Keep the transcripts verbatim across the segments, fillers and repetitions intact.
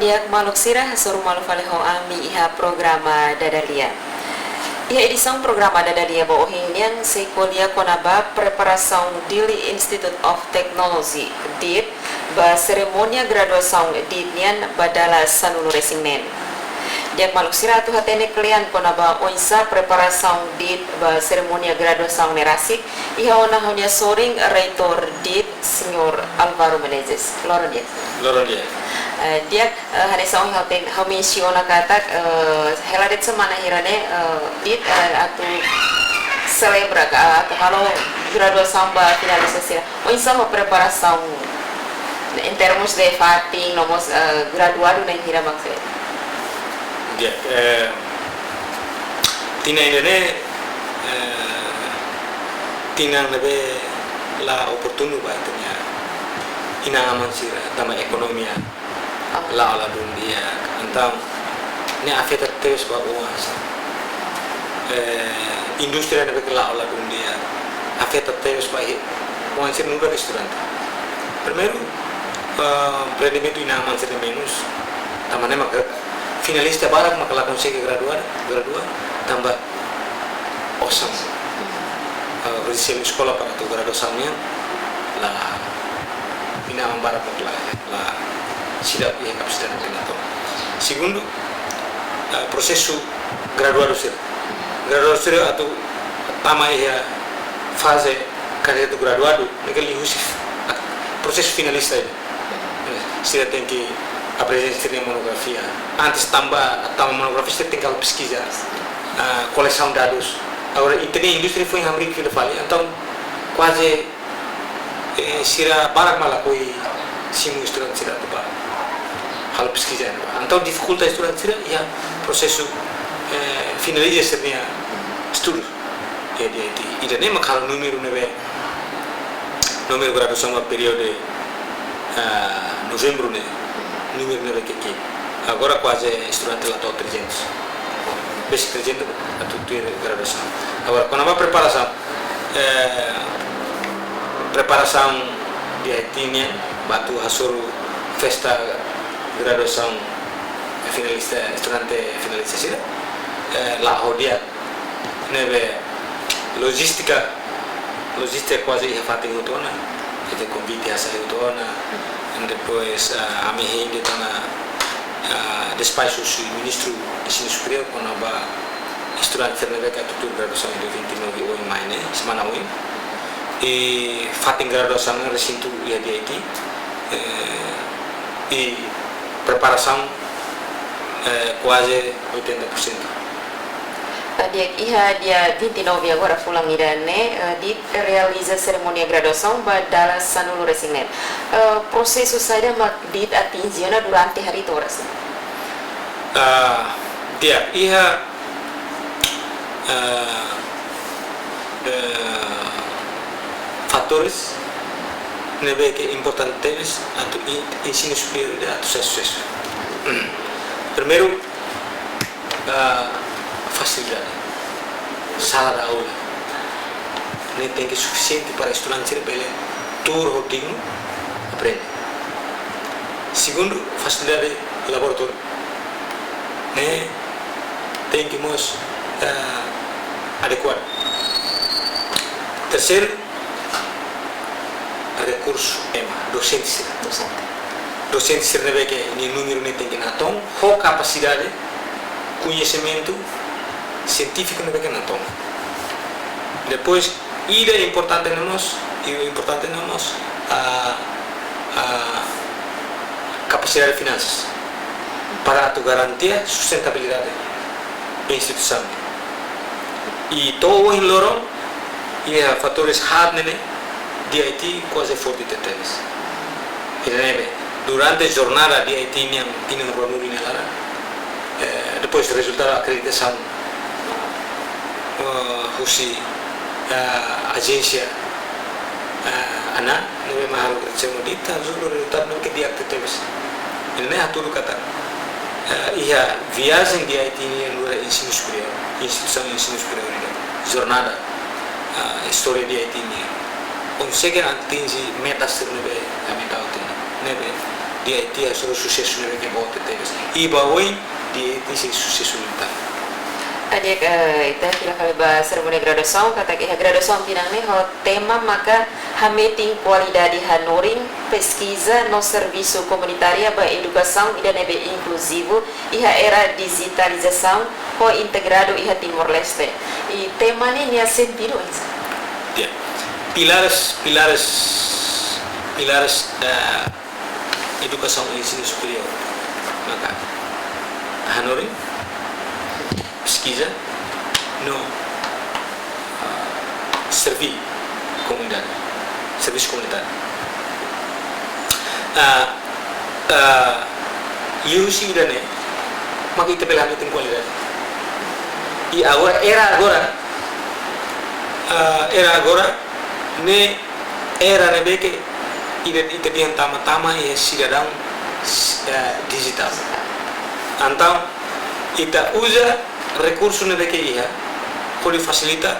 Di'ak maluk sira, hasoru malu fali ho ami iha programa Dada Lia. Iha edisaun programa Dada Lia ba ohin nian sei ko'alia kona-ba preparasaun Dili Institute of Technology, dit, ba serimónia graduasaun dit nian ba dala sanulu-resin-neen. Di'ak maluk sira, atu hatene kle'an kona-ba oinsá preparasaun dit ba serimónia graduasaun ne'e rasik, iha ona ha'u-nia sorin, Reitór dit, Señór Álvaro Menezes. Loron di'ak. Loron di'ak. Eh, di'ak, eh, hanesan ohin ha'u ten-, ha'u mensiona katak, eh, hela de'it semana hira ne'e, eh, dit, eh, atu selebra ka, atu halo graduasaun ba finalista sira. Oinsá ho preparasaun en termus de fatin, no mós, eh, graduadu na'in hira mak sei? Di'ak, eh, tinan ida-ne'e, eh, tinan ne'ebé la oportunu ba ita-nia inan-aman sira, tanba ekonomia la'o ladún di'ak. Entaun, ne'e afeta tebes ba oan sira. Eh, indústria ne'ebé ke la'o ladún di'ak afeta tebes ba oan sira nu'udar estudante. Primeiru, eh, rendimentu inan-aman sira menus, tanba ne'e maka finalista barak maka la konsege gradua, gradua, tanba osan. Eh, husi eskola para atu graduasaun nian, la, inan-aman barak la, la seidauk iha kapasidade atu hato'o. Segundu, eh, prosesu graduadu sira. Graduadu sira atu tama iha faze kandidatu graduadu, ne'e ke liuhusi, ah, prosesu finalista ida. Sira tenke aprezenta sira-nia monografia. Antes tama, tama monografia, sira tenke halo peskiza, ah, kolesaun dadus. Agora, ita-nia indústria foin hamriik fila fali, entaun kuaze, eh, sira barak mak lakohi simu estudante sira atu ba halo peskiza ne'ebá. Entaun difikulta estudante sira iha prosesu, eh, finaliza sira-nia estudu iha D I T. Ida-ne'e mak halo númeru ne'ebé, númeru graduasaun ba períodu, ah, novembru ne'e, númeru ne'ebé ke ki'ik. Agora kuaze estudante la to'o trezentus. Besik trezentus atu tuir graduasaun. Agora, kona-ba preparasaun, eh, preparasaun D I T nian ba atu hasoru festa graduasaun finalista, estudante finalista sira, eh, la'o di'ak. Ne'ebé lojístika, lojístika kuaze iha fatin hotu ona, iha konvite hasai hotu ona, e depois, ah, ami hein de'it ona, ah, despaxu husi Ministru Ensinu Superiór kona-ba estudante sira ne'ebé ke atu tuir graduasaun iha dia vinte e nove oin mai ne'e, semana oin. I fatin graduasaun ne'e resintu iha D I T, eh, i preparasaun, eh, kuaze oitenta por cento. Ah, di'ak, iha dia vinte e nove agora fulan ida-ne'e, eh, DIT realiza serimónia graduasaun ba dala sanulu-resin-neen. Eh, prosesu saida mak DIT atinje ona durante hari toras? Ah, di'ak, iha, ah, eh, fatores ne'ebé ke importante tebes atu en-, ensinu superiór ida atu sai susesu. Primeiru, ah, fasilidade. Sala de aula ne'e tenke sufisiente para estudante sira bele tuur ho dignu aprende. Segundu, fasilidade laboratóriu ne'e tenke mós, ah, adekuadu. Terseiru, rekursu ema, dosente sira. Dosente. Dosente sira ne'ebé ke nia númeru ne'e tenke natoon, ho kapasidade, koñesimentu sientífiku ne'ebé ke natoon. Depois, ida importante ne'e mós, i importante ne'e mós, ah, ah, kapasidade finansas para atu garantia sustentabilidade instituisaun. I to'o ohin loron, iha fatores haat ne'e, DIT kuaze forte tebes. Ida-ne'ebé, durante jornada DIT nian tinan ruanulu nia laran, eh, depois rezultadu akreditasaun, eh, husi, eh, ajénsia, eh, anan, ne'ebé mak halo kretsen mudita, rezultadu ne'e ke di'ak tebes. Ida-ne'e hatudu katak, eh, iha viajen DIT nian nu'udar ensinu superiór, instituisaun ensinu superiór nian, jornada, eh, istória DIT nian, konsege atinje metas sira ne'ebé ami tau tiha ona, ne'ebé DIT hasoru susesu ne'ebé ke boot tebes. I ba oin DIT sei susesu liután. Ita, eh, ita fila fali ba serimónia graduasaun, katak iha graduasaun tinan ne'e ho tema maka hametin kualidade hanorin, peskiza no servisu komunitáriu ba edukasaun ida ne'ebé inkluzivu iha era dijitalizasaun ho integradu iha Timor-Leste. I tema ne'e nia sentidu oinsá? Ya. Pilares, pilares, pilares, eh, edukasaun i ensinu superiór. Maka, hanorin, peskiza, no, ah, serví komunidade, servisu komunitáriu. Ah, ah, liuhusi ida-ne'e, maka ita bele hametin kualidade. I agora, era agora, ah, era agora, ne'e era ne'ebé ke ita, ita dehan tama-tama iha sidadaun, eh, dijitál. Entaun, ita uza rekursu ne'ebé ke iha, hodi fasilita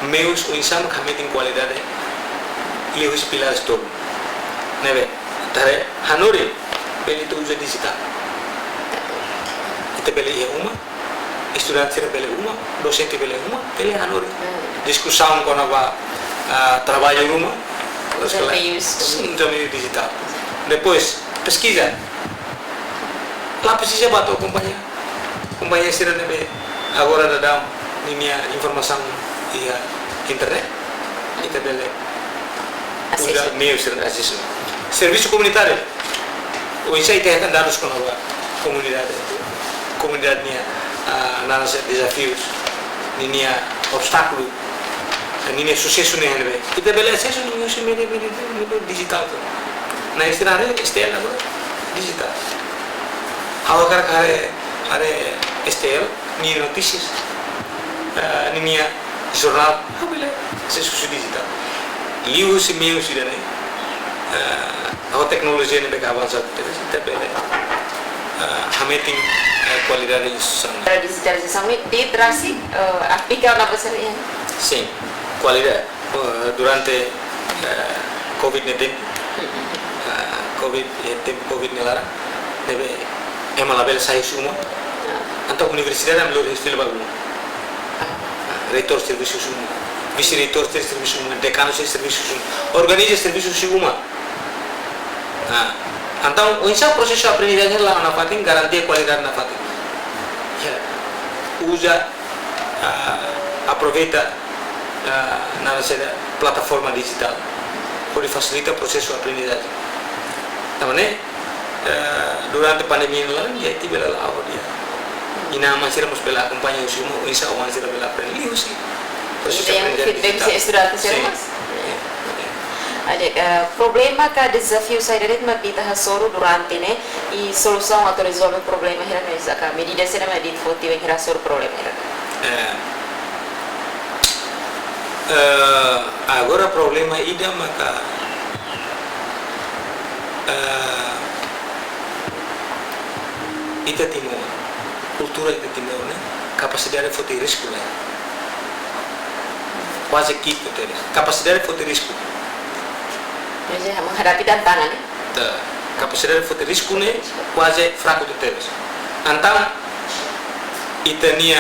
meius oinsá mak hametin kualidade liuhusi pilares tolu. Ne'ebé, ita haree hanorin, bele ita uza dijitál. Ita bele iha uma, estudante sira bele uma, dosente bele uma, bele hanorin. Hmm. Diskusaun kona-ba, ah, traballu ruma, uza meius. Sin, uza meius dijitál. Depois, peskiza. La presiza bá to'o kompañia. Kompañia sira ne'ebé agora daudaun ninia informasaun iha internet. Ita bele uza meius sira asesu. Servisu komunitáriu. Oinsá ita hetan dadus kona-ba komunidade, komunidade nia, ah, naran sá, dezafius, ninia obstákulu, ninia susesu ne'e ne'ebé. Ita bele asesu liuhusi média, média, média dijitál. Ne'e sira haree STL agora dijitál. Ha'u hakarak haree, haree STL nia notísias, eh, ninia jornál, ha'u bele asesu husi dijitál. Liuhusi meius ida-ne'e, eh, ho teknolojia ne'ebé ke avansadu tebes, ita bele, eh, hametin, eh, kualidade instituisaun. Dijitalizasaun ne'e de'it rasik, eh, aplika ona ba sira iha? Sin, kualidade. Eh, durante, eh, covid ne'e tempu, eh, covid, eh, tempu covid nia laran, ne'ebé ema labele sai husi uma. Entaun universidade ami lori husi fila ba uma. Reitór servisu husi uma, vise-reitór servisu husi uma, dekanu servisu husi uma, organiza servisu husi uma. Ah, entaun, oinsá prosesu aprendizajen la'o nafatin, garantia kualidade nafatin. Ya, uza, ah, aproveita, ah, naran saida, plataforma dijitál hodi fasilita prosesu aprendizajen. Tanba ne'e, eh, durante pandemia nia laran, DIT bele la'o ho di'ak. I inan-aman sira mós bele akompaña husi uma, oinsá oan sira bele aprende liuhusi prosesu. Ita iha aprendizajen feedback dijitál. Husi estudante sira. Sin. Mós? Iya, iya. Ade, eh, problema ka dezafiu saida de'it mak ita hasoru durante ne'e, i solusaun atu rezolve problema hirak ne'e, ka medida saida mak ita foti bainhira hasoru problema hirak ne'e? Eh, eh, agora problema ida maka, eh, ita Timor, kultura ita Timor ne'e, kapasidade foti risku ne'e kuaze ki'ik tebes. Kapasidade foti risku. Maibé menghadapi tantangan, eh? Ita, kapasidade foti risku ne'e kuaze fraku tebes. Entaun, ita-nia,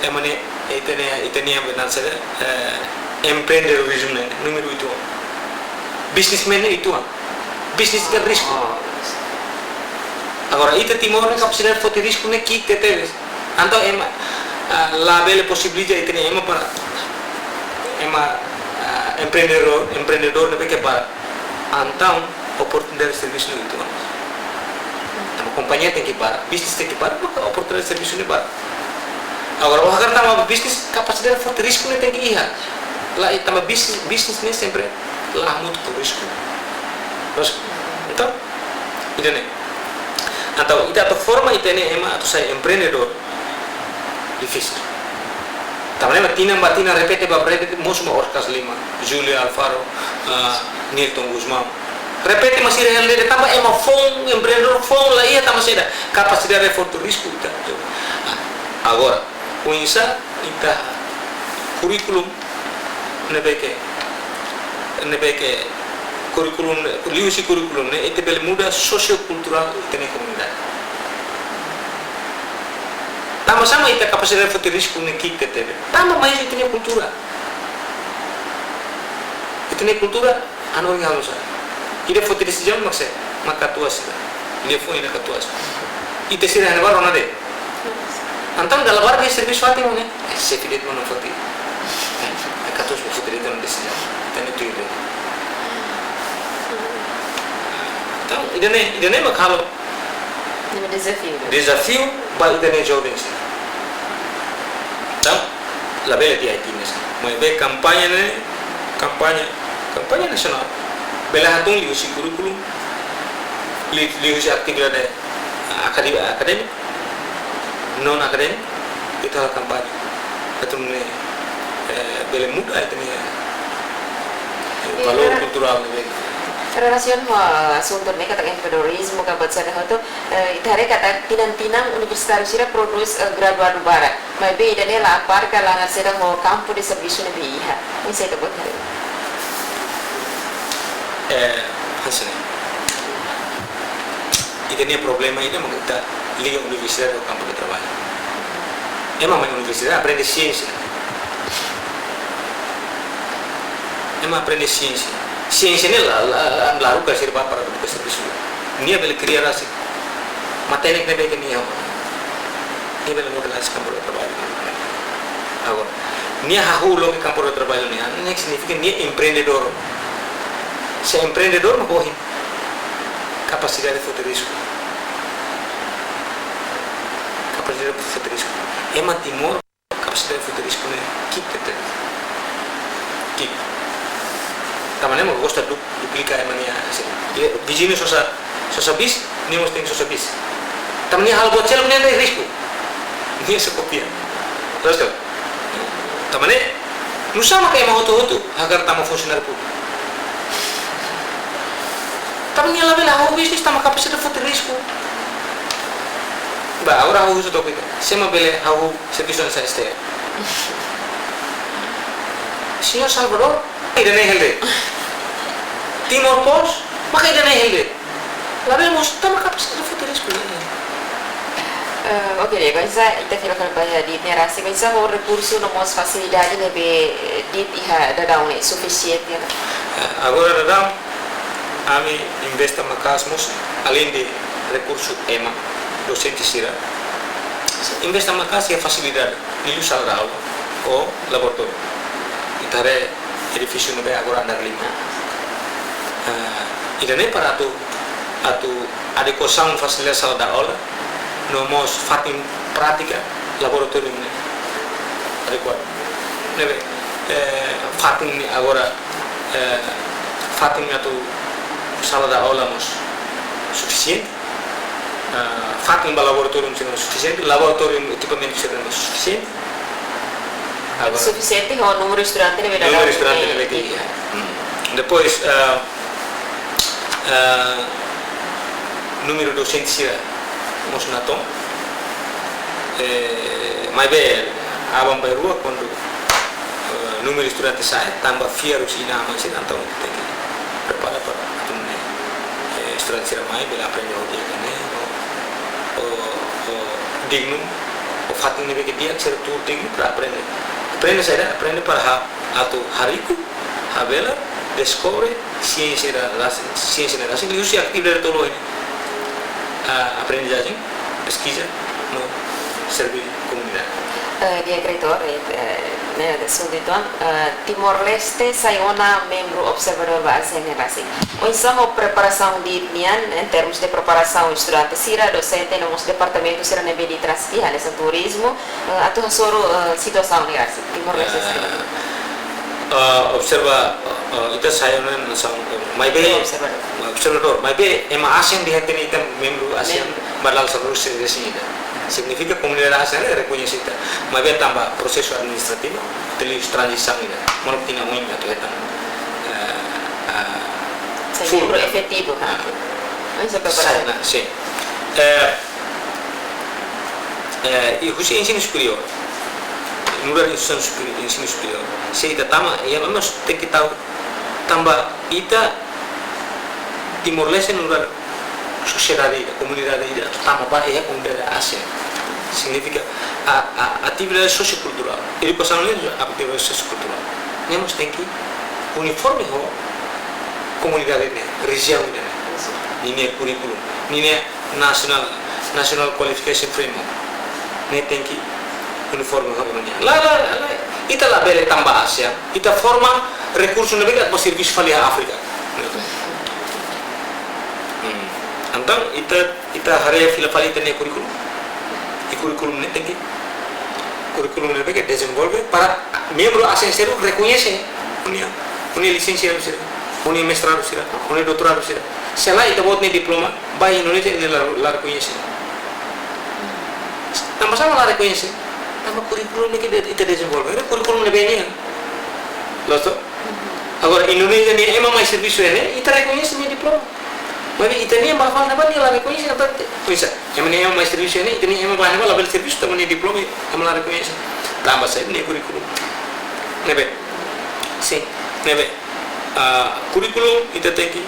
ema ne'e, ita-nia, ita-nia naran saida, eh, empreendedorizmu ne'e, númeru uitoan. Businessman ne'e uitoan. Bisnis ne'e risku. Agora, ita Timor ne'e kapasidade foti risku ne'e ki'ik tebes. Entaun ema, ah, labele posibiliza ita-nia ema para ema, ah, empreendedór, empreendedór ne'ebé ke barak. Entaun oportunidade servisu ne'e uitoan. Entaun kompañia tenke barak, bisnis tenke barak, maka oportunidade servisu ne'e barak. Agora, ó hakarak tama ba bisnis, kapasidade foti risku ne'e tenke iha. Lae, tama bisnis, bisnis ne'e sempre la hamutuk ho risku. Terus, entaun, ida-ne'e. Entaun, ita atu forma ita-nia ema atu sai empreendedór, difisil. Tanba ne'e mak tinan ba tinan repete ba repete, mosu mak Oscar Lima, Julio Alfaro, ah, Nilton Gusmão. Repete mak sira hela de'it tanba ema foun, empreendedór foun la iha, tanba saida? Kapasidade foti risku ita. Ah, agora, oinsá ita kurríkulu ne'ebé ke, ne'ebé ke kurríkulu ne'e, liuhusi kurríkulu ne'e, ita bele muda sosiokulturál ita-nia komunidade. Tanba sá mak ita kapasidade foti risku ne'e ki'ik tebetebes? Tanba mak ita-nia kultura. Ita-nia kultura, anu yang harus. Ida foti desizaun mak sé, mak katuas sira. Ida foti ida katuas. Ita sira hana baru nade. Entaun dala barak servisu fatin ne'e, eh, xefe de'it mak foti. Eh, katuas mak foti de'it desizaun. Ita-nia tuir de'it. Entaun, ida-ne'e, ida-ne'e mak halo Ne'e dezafiu, né? Dezafiu ba ita-nia jovens. Entaun, labele tiha ai-times. Maibé kampaña ne'e, kampaña, kampaña nasionál. Bele hatún liuhusi kurríkulu, li-, liuhusi atividade akade-, akadémiku, non akadémiku, ita kampaña. Atu nune'e, eh, bele muda ita-nia, eh, valór kulturál ne'e. Relasiona ho asuntu ne'e katak empreendedorizmu ka buat sira-ne'e hotu, eh, ita haree katak tinan-tinan universitáriu sira prodús, eh, graduadu barak. Maibé ida-ne'e la abarka laran saida ho kampu de servisu ne'ebé iha. Oinsá ita-boot haree? Eh, hanesan ne'e. Ita-nia problema ida mak ita liga universidade ho kampu de traballu. Ema mai universidade aprende siénsia. Ema aprende siénsia. Siénsia ne'e la, la, la, la haruka sira ba para buka servisu. Nia bele kria rasik. Matenek ne'ebé ke nia. Nia bele muda rasik kampu de traballu. Agora, nia hahú loke kampu de traballu nian, ne'e signifika nia empreendedór. Se empreendedór mak ohin. Kapasidade foti risku. Kapasidade foti risku. Ema Timor, kapasidade foti risku ne'e ki'ik tebetebes. Ki'ik. Tanba ne'e mak gosta du-, duplika ema nia hasil. Ida, viziñu sosa, sosa bis, nia mós tenke sosa bis. Tanba nia halo buat seluk ne'e risku. Nia sei kopia. Terus tu. Tanba ne'e, nusá mak ema hotu-hotu hakarak tama funsionáriu públiku? Tanba nia labele hahú bisnis tanba kapasidade foti risku. Ba, agora hahú husu tok ita. Sé mak bele hahú servisu hanesan S T L? Señór Salvador, ida-ne'e hela de'it. Timor Post, maka ida-ne'e hela de'it. Labele mós tanba kapasidade foti risku. Eh, oke, Diego, oinsá ita fila fali ba iha de'it ne'e rasik, oinsá ho rekursu no mós fasilidade ne'ebé de'it iha daudaun ne'e sufisiente, ka lae? Eh, agora daudaun, ami investe maka'as mós, além de rekursu ema, dosente sira. Investe maka'as iha fasilidade, liuliu sala de aula ho laboratóriu. Ita haree edifísiu ne'ebé agora andár lima. Ah, ida-ne'e para atu, atu adekuasaun fasilidade sala de aula, no mós fatin prátika laboratóriu ne'e adekuadu. Ne'ebé, eh, fatin ne'e agora, eh, fatin atu sala de aula mós sufisiente. Ah, fatin ba laboratóriu sira sufisiente, laboratóriu ekipamentu sira sufisiente. Agora, sufisiente ho númeru estudante ne'ebé daudaun, númeru estudante ne'ebé, ne'ebé ke iha. Hmm. Depois, ah, ah, númeru dosente sira mós natoon. Eh, maibé, aban-bainrua, kuandu, eh, númeru estudante sa'e, tanba fiar husi inan-aman sira, entaun tenke prepara para atu nune'e, eh, estudante sira mai, bele aprende ho di'ak ka lae, ho, ho, ho dignu, ho fatin ne'ebé ke di'ak, sira tuur dignu para aprende. Aprende saida, aprende para ha-, atu hariku, habelar, deskobre siénsia ne'e rasik, siénsia ne'e rasik, liuhusi atividade tolu ne'e. Ah, aprendizajen, peskiza, no serve komunidade. Eh, di'ak, Reitór, eh, eh, ne'e, asuntu ida, eh, Timor-Leste sai ona membru observadór ba ASEAN ne'e rasik. Oinsá ho preparasaun de'it nian, em termos de preparasaun estudante sira, dosente, no mós departamentu sira ne'ebé de'it rasik iha, hanesan turizmu, eh, atu hasoru, eh, situasaun ne'e rasik, Timor-Leste sira. Eh, eh, observa, eh, ita sai ona hanesan, eh, maibé, observadór. Observadór, maibé ema ASEAN dehan hatene ita membru ASEAN, membru, ba dala sanulu-resin-ida. Signifika komunidade ASEAN ne'e rekoñese ita. Maibé tanba prosesu administrativu, ita liu tranzisaun ida. Maluk tinan oin atu hetan, eh, eh, sai full, membru, eh, efetivu, ka? Ah. Mas é preparado. Sai ona, sin. Eh, eh, i husi ensinu superiór. Nu'udar instituisaun superi-, ensinu superiór. Se ita tama, iha memang tenke tau tanba ita, Timor-Leste nu'udar sosiedade ida, komunidade ida, atu tama ba iha komunidade ASEAN. Signifika a, a, atividade sosiokulturál. Edukasaun ne'e atividade sosiokulturál. Ne'e mós tenke uniforme ho komunidade ne'e, rejiaun ne'e. Ninia kurríkulu, ninia national, national qualification framework. Ne'e tenke uniforme ho ema nian. La, la, la, la. Ita labele tama ba ASEAN. Ita forma rekursu ne'ebé atu servisu fali iha Áfrika. Hmm. Entaun, ita, ita haree fila fali ita-nia kurríkulu. I kurríkulu ne'e tenke, kurríkulu ne'ebé ke dezenvolve para membru ASEAN seluk rekoñese ó-nia, ó-nia lisensiadu sira, ó-nia mestradu sira, ó-nia doutoradu sira. Se lae ita-boot nia diploma, ba Indonézia nia la, la rekoñese. Tanba sá mak la rekoñese? Tanba kurríkulu ne'e ke de-, ita dezenvolve. Kurríkulu ne'ebé nian. Loos to? Agora, Indonézia nia ema mai servisu iha ne'e, ita rekoñese nia diploma. Maibé ita-nia ema ba fali ne'ebá nia la rekoñese, entaun, pois, ema nia ema mai servisu iha ne'e, ita-nia ema ba ne'ebá labele servisu, tanba nia diploma, ema la rekoñese. Tanba sá, nia kurríkulu. Ne'ebé. Sin. Ne'ebé. Ah, kurríkulu, ita tenke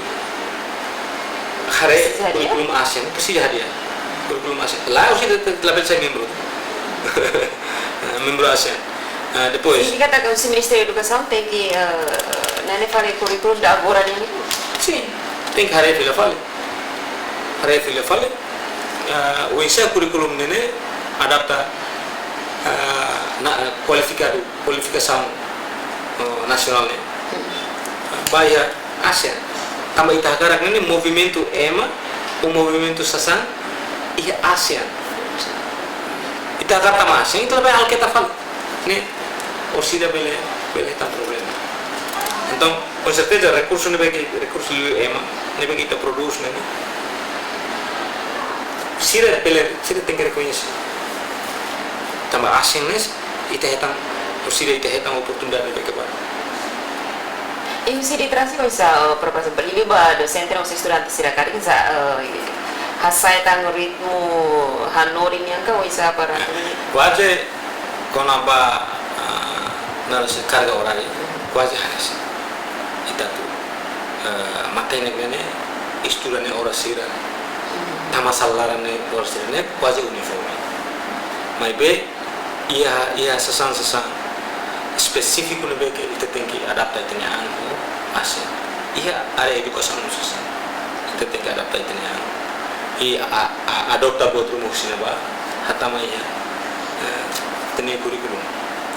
haree, presiza hadi'a? Kurríkulu ASEAN, presiza hadi'a. Kurríkulu ASEAN. Lae, ó sira labele sai membru. Membru ASEAN. Ah, depois. Signifika katak husi Ministériu Edukasaun tenke, eh, ne'e fali kurríkulu ida agora nian? Sin, tenke haree fila fali. Haree fila fali. Ah, oinsá kurríkulu ne'e adapta, ah, ona kualifikadu, kualifikasaun, oh, nasionál ne'e. Ba iha ASEAN. Tanba ita hakarak ne'e movimentu ema, ou movimentu sasán, iha ASEAN. Ita hakarak tama ASEAN, ita labele alketa fali. Ne'e, orsida bele, bele hetan problema. Entaun, konserteza, rekursu ne'ebé ke, rekursu liu ema, ne'ebé ke ita prodús ne'e, sira bele, sira tenke rekoñese. Tanba ASEAN ne'e, ita hetan, orsida ita hetan oportunidade ne'ebé ke barak. I husi DITRASIK oinsá, eh, por ezemplu, liuliu ba dosente no estudante sira karik, oinsá, eh, hasai tan ritmu hanorin nian ka oinsá para... Kuaze kona-ba, ah, naran sá, karga orária, kuaze hanesan. Ita atu, eh, matenek ne'e, estuda ne'e oras hira, tama sala laran ne'e oras hira ne'e, kuaze uniforme. Maibé, iha, iha sasán-sasán espesífiku ne'ebé ke ita tenke adapta ita-nia an ho ASEAN. Iha área edukasaun sasán. Ita tenke adapta ita-nia an. I a, a, adopta buat ruma husi ne'ebá, hatama iha, eh, ita-nia kurríkulu.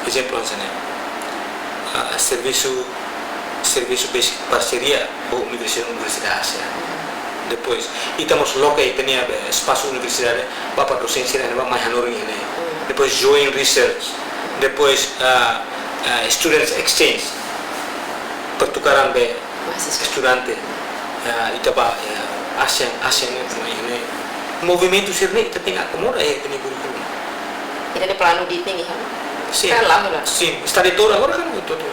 Ezemplu hanesan ne'e. Ah, servisu, servisu basic parseria ho universidade, universidade ASEAN. Depois, ita mós loke ita-nia, eh, espasu universidade ba para dosente sira ne'ebé mai hanorin iha ne'e. Depois, joint research. Depois, ah, ah, students exchange. Pertukaran be... Mahasiswa. Estudante, eh, ita ba, eh, ASEAN, ASEAN ne'e, ne'e, ne'e. Movimentu sira-ne'e ita tenke akomoda iha ita-nia kurríkulu. Ita-nia planu DIT ne'e iha? Sin. Kan lama lah. Sin, estadi tour agora kan hotu, hotu.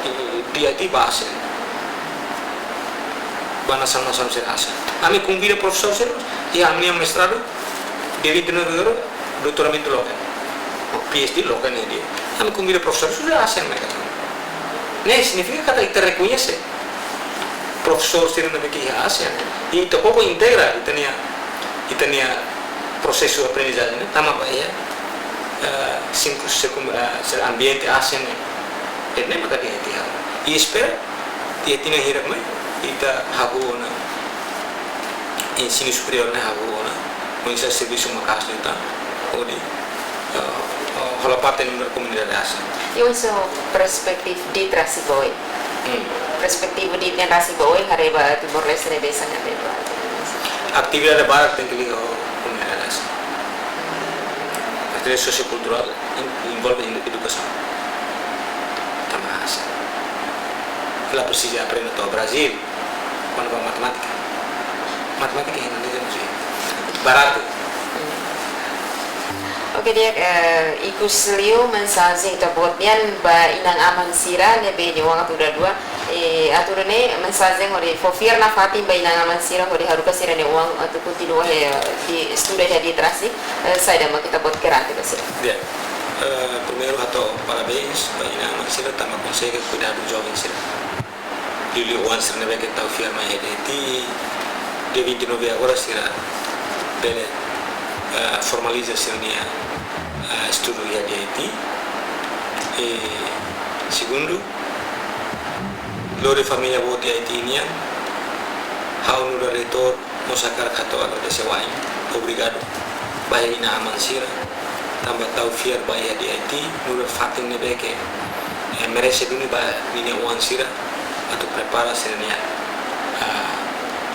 I, i, DIT ba ASEAN. Ba nasaun-nasaun sira ASEAN. Ami konvida profesór sira, iha ami-nia mestradu, DIT ne'e agora, doutoramentu loke. PhD loke ne'e de'it. Ami konvida profesór sira ASEAN mereka. Ne'e signifika katak ita rekoñese profesór sira ne'ebé ke iha ASEAN. I ita koko integra ita-nia, ita-nia prosesu aprendizajen ne'e tama ba iha, eh, sinku-, sekum-, eh, sira ambiente ASEAN ne'e. Ne'e maka ita halo. I espera, iha tinan hirak mai, ita hahú ona, ensinu superiór ne'e hahú ona, oinsá servisu maka'as liután, hodi, eh, eh, hola parte nu'udar komunidade ASEAN. I oinsá perspetiva DIT rasik ba oin? Hmm. Perspetiva DIT rasik ba oin, haree ba Timor-Leste ne'ebé hanesan ne'ebé. Atividade barak tenke liga ho komunidade ASEAN. Atividade sosiokulturál en-, envolve en-, edukasaun. Tama ASEAN. La presiza aprende to'o Brazil, kona-ba matemátika. Matemátika iha Indonézia mós baratu. Oke, di'ak, eh, ikusliu mensajen ita-boot nian ba inan-aman sira ne'ebé nia oan atu gradua. Eh, atu nune'e mensajen hodi fó fiar nafatin ba inan-aman sira hodi haruka sira-nia oan atu kontinua, eh, estuda iha DIT rasik, eh, saida mak ita-boot garante ba sira? Di'ak, eh, primeiru hato'o parabéns ba inan-aman sira tanba konsege kuidadu joven sira. Liuliu oan sira ne'ebé ke tau fiar mai iha DIT, dia vinte e nove agora sira bele, eh, formaliza sira-nia, eh, estudu iha D I T. I segundu, lori família boot D I T nian, ha'u nu'udar reitór mós hakarak hato'o agradese wa'in, obrigadu ba inan-aman sira, tanba tau fiar ba iha D I T nu'udar fatin ne'ebé ke, eh, merese duni ba ninia oan sira atu prepara sira-nia, ah,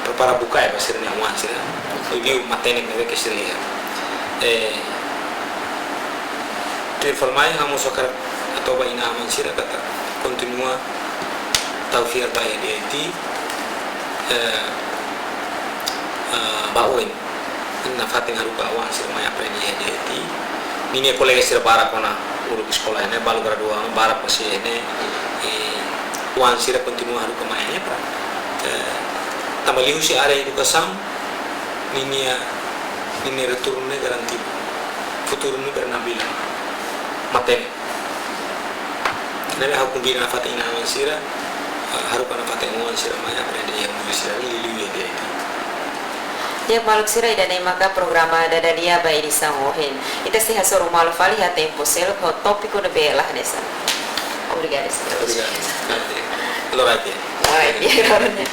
prepara bukae ba sira-nia oan sira, liuliu matenek ne'ebé ke sira iha. Eh, tuir fali mai, ha'u mós hakarak hato'o ba inan-aman sira katak kontinua tau fiar ba iha D I T, eh, ah, ba oin nafatin haruka oan sira mai aprende iha D I T. Ninia kolega sira barak ona uluk eskola ne'e, balu gradua ona, barak mós iha ne'e, eh, oan sira kontinua haruka mai ne'e para, eh, tanba liuhusi área edukasaun, ninia, ninia retornu ne'e garantidu. Futuru ne'e bernabila. Matenek. Ne'ebé ha'u konvida nafatin inan-aman sira, ah, haruka nafatin oan sira mai aprende iha universidade, liuliu iha D I T. Ya, maluk sira, ida-ne'e maka programa Dada Lia ba edisaun ohin. Ita sei hasoru malu fali iha tempu seluk ho tópiku ne'ebé la hanesan. Obrigada, senhor. Obrigadu. Loraik. Loraik, loraik.